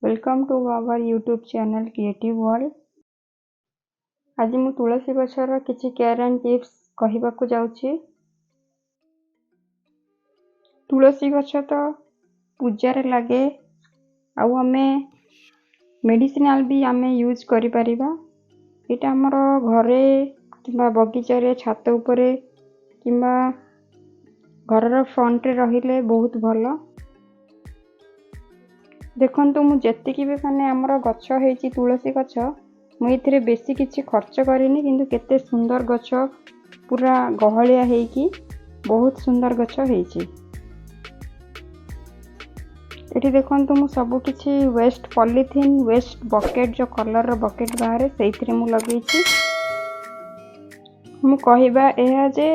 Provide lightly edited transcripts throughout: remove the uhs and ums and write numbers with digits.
Welcome to our YouTube channel Creative World. ଆଜି ମୁଁ ତୁଳସୀ ଗଛର କିଛି କେୟାର ଆଣ୍ଡ ଟିପ୍ସ କହିବାକୁ ଯାଉଛି। ତୁଳସୀ ଗଛ ତ ପୂଜାରେ ଲାଗେ, ଆଉ ଆମେ ମେଡ଼ିସିନାଲ ବି ଆମେ ୟୁଜ୍ କରିପାରିବା। ଏଇଟା ଆମର ଘରେ କିମ୍ବା ବଗିଚାରେ, ଛାତ ଉପରେ କିମ୍ବା ଘରର ଫ୍ରଣ୍ଟରେ ରହିଲେ ବହୁତ ଭଲ। ଦେଖନ୍ତୁ, ମୁଁ ଯେତିକି ବି ମାନେ ଆମର ଗଛ ହେଇଛି ତୁଳସୀ ଗଛ, ମୁଁ ଏଥିରେ ବେଶୀ କିଛି ଖର୍ଚ୍ଚ କରିନି, କିନ୍ତୁ କେତେ ସୁନ୍ଦର ଗଛ, ପୁରା ଗହଳିଆ ହେଇକି ବହୁତ ସୁନ୍ଦର ଗଛ ହେଇଛି। ଏଠି ଦେଖନ୍ତୁ, ମୁଁ ସବୁ କିଛି ୱେଷ୍ଟ ପଲିଥିନ୍, ୱେଷ୍ଟ ବକେଟ୍, ଯେଉଁ କଲର୍ର ବକେଟ୍ ବାହାରେ, ସେଇଥିରେ ମୁଁ ଲଗେଇଛି। ମୁଁ କହିବା ଏହା ଯେ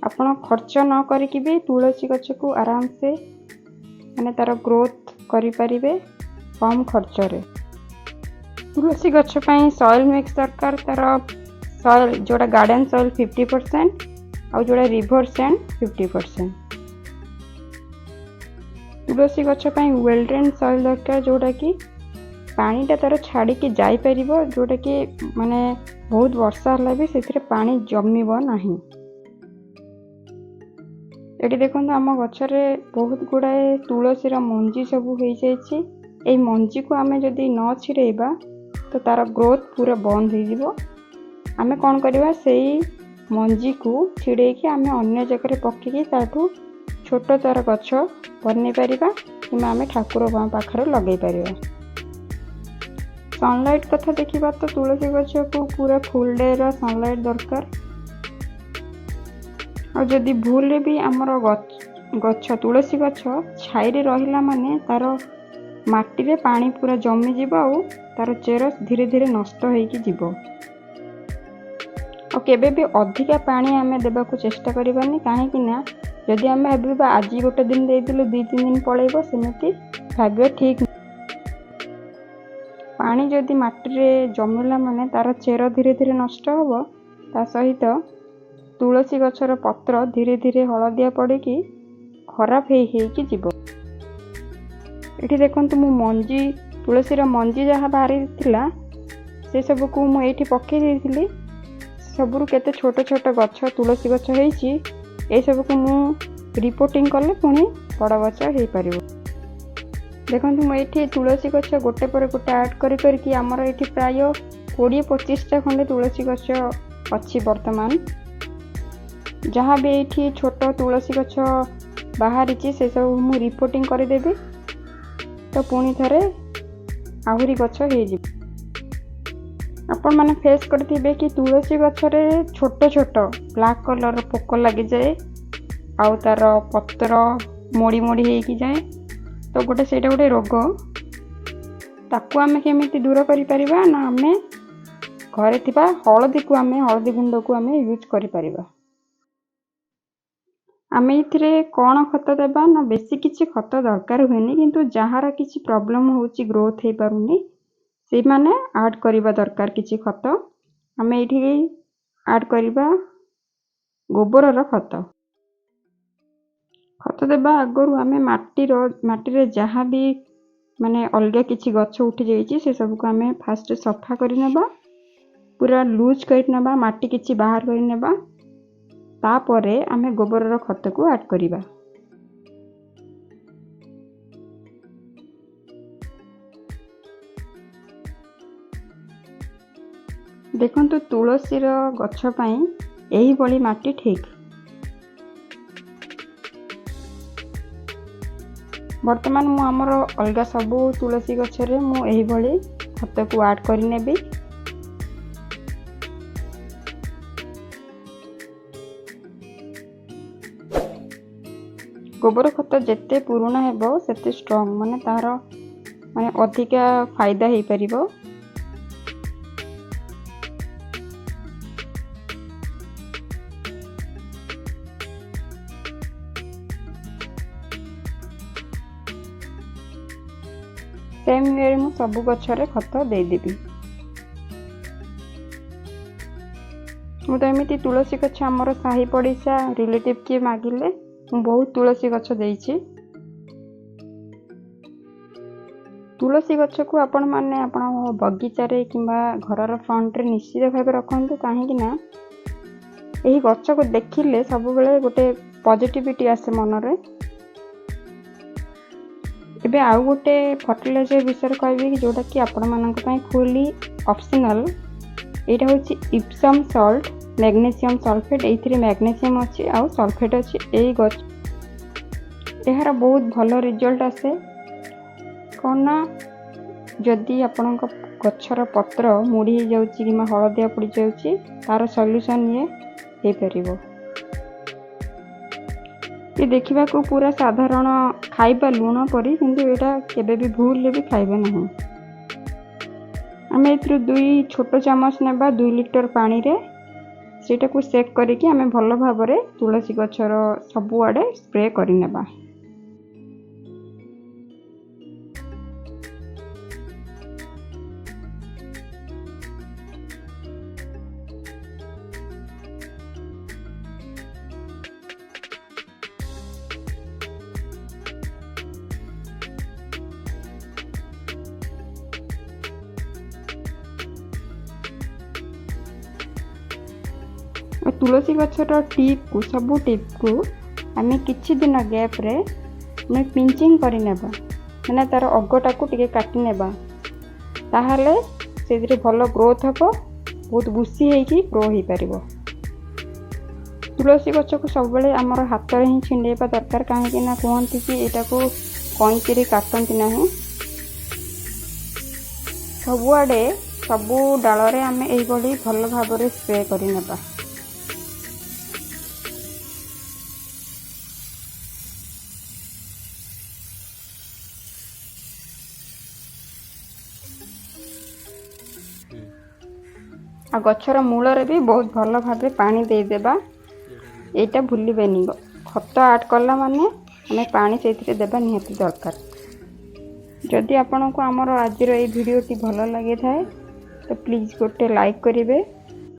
ଆପଣ ଖର୍ଚ୍ଚ ନ କରିକି ବି ତୁଳସୀ ଗଛକୁ ଆରାମସେ ମାନେ ତା'ର ଗ୍ରୋଥ୍ କରିପାରିବେ କମ୍ ଖର୍ଚ୍ଚରେ। ତୁଳସୀ ଗଛ ପାଇଁ ସଏଲ୍ ମିକ୍ସ ଦରକାର। ତା'ର ସଏଲ୍ ଯେଉଁଟା ଗାର୍ଡ଼େନ୍ ସଏଲ୍ 50% ଆଉ ଯେଉଁଟା ରିଭର ସ୍ୟାଣ୍ଡ 50%। ତୁଳସୀ ଗଛ ପାଇଁ ୱେଲ୍ ଡ୍ରେନ୍ ସଏଲ୍ ଦରକାର, ଯେଉଁଟାକି ପାଣିଟା ତା'ର ଛାଡ଼ିକି ଯାଇପାରିବ, ଯେଉଁଟାକି ମାନେ ବହୁତ ବର୍ଷା ହେଲା ବି ସେଥିରେ ପାଣି ଜମିବ ନାହିଁ। ଏଠି ଦେଖନ୍ତୁ, ଆମ ଗଛରେ ବହୁତ ଗୁଡ଼ାଏ ତୁଳସୀର ମଞ୍ଜି ସବୁ ହେଇଯାଇଛି। ଏଇ ମଞ୍ଜିକୁ ଆମେ ଯଦି ନ ଛିଡ଼େଇବା ତ ତା'ର ଗ୍ରୋଥ୍ ପୁରା ବନ୍ଦ ହେଇଯିବ। ଆମେ କ'ଣ କରିବା, ସେଇ ମଞ୍ଜିକୁ ଛିଡ଼େଇକି ଆମେ ଅନ୍ୟ ଜାଗାରେ ପକେଇକି ତାଠୁ ଛୋଟ ତା'ର ଗଛ ବନେଇ ପାରିବା କିମ୍ବା ଆମେ ଠାକୁର ପାଖରେ ଲଗେଇ ପାରିବା। ସନଲାଇଟ୍ କଥା ଦେଖିବା ତ ତୁଳସୀ ଗଛକୁ ପୁରା ଫୁଲ୍ ଡେର ସନଲାଇଟ୍ ଦରକାର। ଆଉ ଯଦି ଭୁଲରେ ବି ଆମର ଗଛ, ତୁଳସୀ ଗଛ ଛାଇରେ ରହିଲା ମାନେ ତା'ର ମାଟିରେ ପାଣି ପୁରା ଜମିଯିବ ଆଉ ତା'ର ଚେର ଧୀରେ ଧୀରେ ନଷ୍ଟ ହେଇକି ଯିବ। ଆଉ କେବେ ବି ଅଧିକା ପାଣି ଆମେ ଦେବାକୁ ଚେଷ୍ଟା କରିବାନି, କାହିଁକି ନା ଯଦି ଆମେ ଭାବିବା ଆଜି ଗୋଟେ ଦିନ ଦେଇଦେଲୁ, 2-3 ଦିନ ପଳେଇବ, ସେମିତି ଭାବିବା ଠିକ୍। ପାଣି ଯଦି ମାଟିରେ ଜମିଲା ମାନେ ତା'ର ଚେର ଧୀରେ ଧୀରେ ନଷ୍ଟ ହେବ, ତା ସହିତ ତୁଳସୀ ଗଛର ପତ୍ର ଧୀରେ ଧୀରେ ହଳଦିଆ ପଡ଼ିକି ଖରାପ ହେଇ ହେଇକି ଯିବ। ଏଠି ଦେଖନ୍ତୁ, ମୁଁ ମଞ୍ଜି, ତୁଳସୀର ମଞ୍ଜି ଯାହା ବାହାରିଥିଲା, ସେସବୁକୁ ମୁଁ ଏଇଠି ପକେଇ ଦେଇଥିଲି। ସବୁରୁ କେତେ ଛୋଟ ଛୋଟ ଗଛ, ତୁଳସୀ ଗଛ ହେଇଛି। ଏସବୁକୁ ମୁଁ ରିପୋଟିଂ କଲେ ପୁଣି ବଡ଼ ଗଛ ହେଇପାରିବ। ଦେଖନ୍ତୁ, ମୁଁ ଏଇଠି ତୁଳସୀ ଗଛ ଗୋଟେ ପରେ ଗୋଟେ ଆଡ଼୍ କରି କରିକି ଆମର ଏଇଠି ପ୍ରାୟ 20-25ଟା ଖଣ୍ଡେ ତୁଳସୀ ଗଛ ଅଛି ବର୍ତ୍ତମାନ। ଯାହା ବି ଏଇଠି ଛୋଟ ତୁଳସୀ ଗଛ ବାହାରିଛି, ସେସବୁ ମୁଁ ରିପୋଟିଂ କରିଦେବି ତ ପୁଣି ଥରେ ଆହୁରି ଗଛ ହେଇଯିବ। ଆପଣମାନେ ଫେସ୍ କରିଥିବେ କି ତୁଳସୀ ଗଛରେ ଛୋଟ ଛୋଟ ବ୍ଲାକ୍ କଲର୍ର ପୋକ ଲାଗିଯାଏ ଆଉ ତା'ର ପତ୍ର ମୋଡ଼ି ମୋଡ଼ି ହେଇକି ଯାଏ। ତ ଗୋଟେ ସେଇଟା ଗୋଟେ ରୋଗ। ତାକୁ ଆମେ କେମିତି ଦୂର କରିପାରିବା ନା ଆମେ ଘରେ ଥିବା ହଳଦୀକୁ, ଆମେ ହଳଦୀ ଗୁଣ୍ଡକୁ ଆମେ ୟୁଜ୍ କରିପାରିବା। ଆମେ ଏଥିରେ କ'ଣ ଖତ ଦେବା ନା ବେଶୀ କିଛି ଖତ ଦରକାର ହୁଏନି, କିନ୍ତୁ ଯାହାର କିଛି ପ୍ରୋବ୍ଲେମ୍ ହେଉଛି, ଗ୍ରୋଥ୍ ହେଇପାରୁନି, ସେଇମାନେ ଆଡ଼୍ କରିବା ଦରକାର କିଛି ଖତ। ଆମେ ଏଇଠି ଆଡ଼୍ କରିବା ଗୋବରର ଖତ। ଖତ ଦେବା ଆଗରୁ ଆମେ ମାଟିରେ ଯାହା ବି ମାନେ ଅଲଗା କିଛି ଗଛ ଉଠିଯାଇଛି, ସେସବୁକୁ ଆମେ ଫାଷ୍ଟ ସଫା କରିନେବା, ପୁରା ଲୁଜ୍ କରିନେବା, ମାଟି କିଛି ବାହାର କରିନେବା। ତାପରେ ଆମେ ଗୋବରର ଖତକୁ ଆଡ଼୍ କରିବା। ଦେଖନ୍ତୁ, ତୁଳସୀର ଗଛ ପାଇଁ ଏହିଭଳି ମାଟି ଠିକ୍। ବର୍ତ୍ତମାନ ମୁଁ ଆମର ଅଲଗା ସବୁ ତୁଳସୀ ଗଛରେ ମୁଁ ଏହିଭଳି ଖତକୁ ଆଡ଼୍ କରିନେବି। ଗୋବର ଖତ ଯେତେ ପୁରୁଣା ହେବ, ସେତେ ଷ୍ଟ୍ରଙ୍ଗ, ମାନେ ତାହାର ମାନେ ଅଧିକା ଫାଇଦା ହେଇପାରିବ। ସେମ୍ ୱେରେ ମୁଁ ସବୁ ଗଛରେ ଖତ ଦେଇଦେବି। ମୁଁ ତ ଏମିତି ତୁଳସୀ ଗଛ ଆମର ସାହି ପଡ଼ିଶା, ରିଲେଟିଭ୍ କିଏ ମାଗିଲେ ମୁଁ ବହୁତ ତୁଳସୀ ଗଛ ଦେଇଛି। ତୁଳସୀ ଗଛକୁ ଆପଣମାନେ ଆପଣଙ୍କ ବଗିଚାରେ କିମ୍ବା ଘରର ଫ୍ରଣ୍ଟରେ ନିଶ୍ଚିତ ଭାବେ ରଖନ୍ତୁ, କାହିଁକି ନା ଏହି ଗଛକୁ ଦେଖିଲେ ସବୁବେଳେ ଗୋଟେ ପଜିଟିଭିଟି ଆସେ ମନରେ। ଏବେ ଆଉ ଗୋଟେ ଫର୍ଟିଲାଇଜର ବିଷୟରେ କହିବି କି ଯେଉଁଟାକି ଆପଣମାନଙ୍କ ପାଇଁ ଫୁଲି ଅପସନାଲ୍। ଏଇଟା ହେଉଛି ଇପ୍ସମ୍ ସଲ୍ଟ, ମ୍ୟାଗ୍ନେସିୟମ୍ ସଲଫେଟ୍। ଏଇଥିରେ ମ୍ୟାଗ୍ନେସିୟମ୍ ଅଛି ଆଉ ସଲଫେଟ୍ ଅଛି। ଏଇ ଗଛ ଏହାର ବହୁତ ଭଲ ରେଜଲ୍ଟ ଆସେ। କ'ଣ ନା ଯଦି ଆପଣଙ୍କ ଗଛର ପତ୍ର ମୋଡ଼ି ହେଇଯାଉଛି କିମ୍ବା ହଳଦିଆ ପଡ଼ିଯାଉଛି, ତା'ର ସଲ୍ୟୁସନ୍ ଇଏ ହେଇପାରିବ। ଇଏ ଦେଖିବାକୁ ପୁରା ସାଧାରଣ ଖାଇବା ଲୁଣ ପରି, କିନ୍ତୁ ଏଇଟା କେବେ ବି ଭୁଲରେ ବି ଖାଇବେ ନାହିଁ। ଆମେ ଏଥିରୁ 2 ଛୋଟ ଚାମଚ ନେବା 2 ଲିଟର ପାଣିରେ। ସେଇଟାକୁ ସେକ୍ କରିକି ଆମେ ଭଲ ଭାବରେ ତୁଳସୀ ଗଛର ସବୁଆଡ଼େ ସ୍ପ୍ରେ କରିନେବା। ଆଉ ତୁଳସୀ ଗଛର ଟିପ୍କୁ, ସବୁ ଟିପ୍କୁ ଆମେ କିଛି ଦିନ ଗ୍ୟାପ୍ରେ ଆମେ ପିଞ୍ଚିଂ କରିନେବା, ମାନେ ତା'ର ଅଗଟାକୁ ଟିକେ କାଟି ନେବା। ତାହେଲେ ସେଥିରେ ଭଲ ଗ୍ରୋଥ୍ ହେବ, ବହୁତ ବୁଶି ହେଇକି ଗ୍ରୋ ହେଇପାରିବ। ତୁଳସୀ ଗଛକୁ ସବୁବେଳେ ଆମର ହାତରେ ହିଁ ଛିଣ୍ଡେଇବା ଦରକାର, କାହିଁକି ନା କୁହନ୍ତି କି ଏଇଟାକୁ କଇଁଚିରେ କାଟନ୍ତି ନାହିଁ। ସବୁଆଡ଼େ ସବୁ ଡାଳରେ ଆମେ ଏଇଭଳି ଭଲ ଭାବରେ ସ୍ପ୍ରେ କରିନେବା। ଆଉ ଗଛର ମୂଳରେ ବି ବହୁତ ଭଲ ଭାବେ ପାଣି ଦେଇଦେବା। ଏଇଟା ଭୁଲିବେନି, ଖତ ଆଡ଼୍ କଲା ମାନେ ଆମେ ପାଣି ସେଇଥିରେ ଦେବା ନିହାତି ଦରକାର। ଯଦି ଆପଣଙ୍କୁ ଆମର ଆଜିର ଏଇ ଭିଡ଼ିଓଟି ଭଲ ଲାଗିଥାଏ, ତ ପ୍ଲିଜ୍ ଗୋଟେ ଲାଇକ୍ କରିବେ।